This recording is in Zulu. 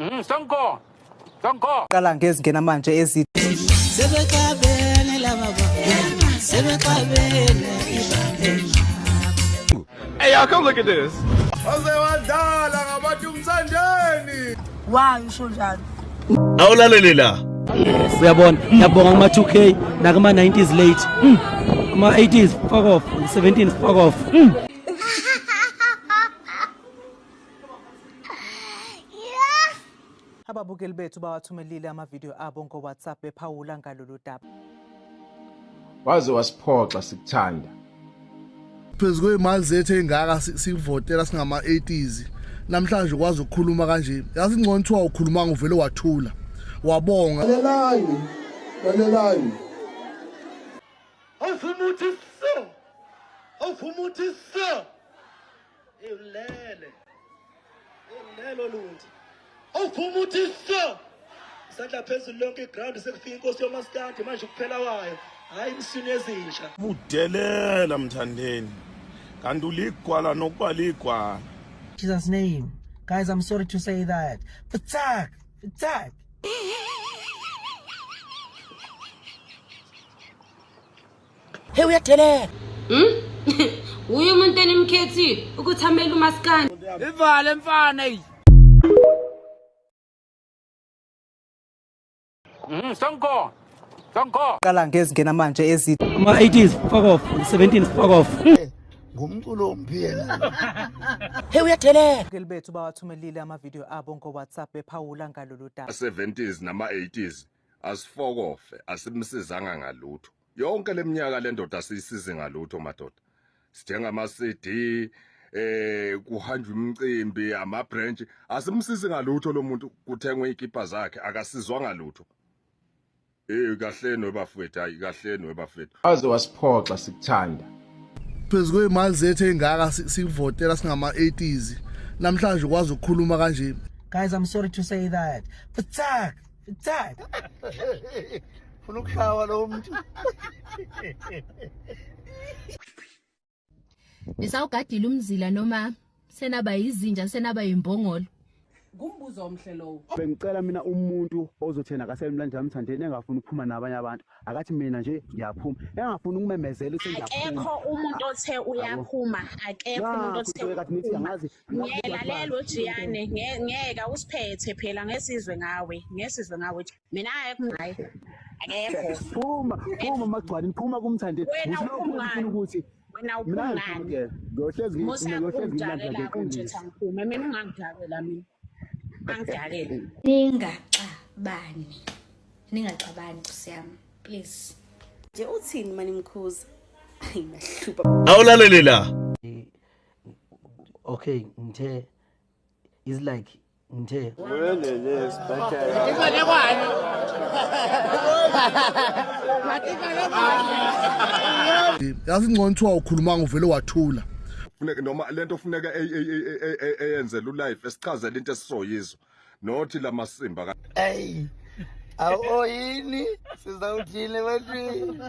Sonko. Sonko. Qala ngezingena manje ezi Sebexabene laba baba, sebexabene ibambe. Hey, y'all, come look at this. Waze wadlala ngabantu umsandeni. Why usho njalo? Awulalele la. Uyabona, ngiyabonga kuma 2K nakuma 90s late. Kuma 80s fuck off, 17s fuck off. Ababukeli bethu bawathumelile amavidiyo abo ngo-WhatsApp bephawula ngalolu daba. Waze wasiphoxa sikuthanda. Phezu kwey'mali zethu ey'ngaka sikuvotela singama-80s. Namhlanje ukwazi ukukhuluma kanje. Yazi ngcono kuthiwa ukhulumanga uvele wathula. Wabonga. Lalelani, lalelani. Awufuna so. Awufuna so. Ulele. Ulele oluntu. Awufuna so. Isandla phezulu lonke iground sekufika inkosi yomaskandi manje kuphela wayo. Hayi imsini ezintsha. Budelela Mthandeni. Kanti uligwala nokuba ligwala. Jesus name. Guys, I'm sorry to say that. Attack! Attack! Hey uyadelela. Uye umuntu enimkhethile ukuthi amele umaskandi. Ivale mfana eyi. Sonko. Sonko. Qala ngezingena manje ezi Kuma 80s fuck off, 17s fuck off. Ngumculo omphiyela. Hey uyadelela. Ababukeli bethu bawathumelile amavidiyo abo ngo-WhatsApp bephawula ngalolu daba. 70s nama-80s asifokofe, asimsizanga ngalutho. Yonke leminyaka le ndoda asiyisize ngalutho madoda. Sithenga ama-CD, kuhanjwa imicimbi, ama-branch, asimsizi ngalutho lo muntu, kuthengwe iy'kibha zakhe, akasizwa ngalutho. Kahleni webafethu, hayi kahleni webafethu. Waze wasiphoxa sikuthanda. Phezu kwey'mali zethu ey'ngaka sikuvotela singama-80s. Namhlanje ukwazi ukukhuluma kanje. Guys, I'm sorry to say that. Attack! Attack! Funa ukushawa lo muntu. Nisawugadile umzila noma senaba yizinja senaba yimbongolo. Ngumbuzo omhle lowo. Bengicela mina umuntu ozothena akasemlandela Mthandeni engafuni ukuphuma nabanye abantu, akathi mina nje ngiyaphuma, engafuni ukumemezela ukuthi ngiyaphuma. Akekho umuntu othe uyaphuma, akekho umuntu othe Nakhu kade nithi angazi. Ngiyelalela uJiyane, ngeke usiphethe phela ngesizwe ngawe, ngesizwe ngawe. Mina hayi akekho. Phuma, phuma Magcwani, phuma kuMthandeni. Wena Ngifuna uphuma ukufuna ukuthi Wena mina uphuma ngifuna ngani? ukuyena. Ngiyohlezi Musa ngiyohlezi ukungijakela ngilandela unje ngeqiniso. ngiphume mina ungangijakela mina. Angijakele. Ningaxabani. Ningaxabani Nkosi yami. Please. Nje uthini mani mkhuza? Ayi nahlupha. Awulalele la. Okay, ngithe is like ngithe Yazi ngcono kuthiwa ukhulumanga uvele wathula. Funeka noma lento funeka eyenzele ulife esichazele into esizoyizwa. Nothi lamasimba ka Hey. Awu oyini sizawuthini ebantwini?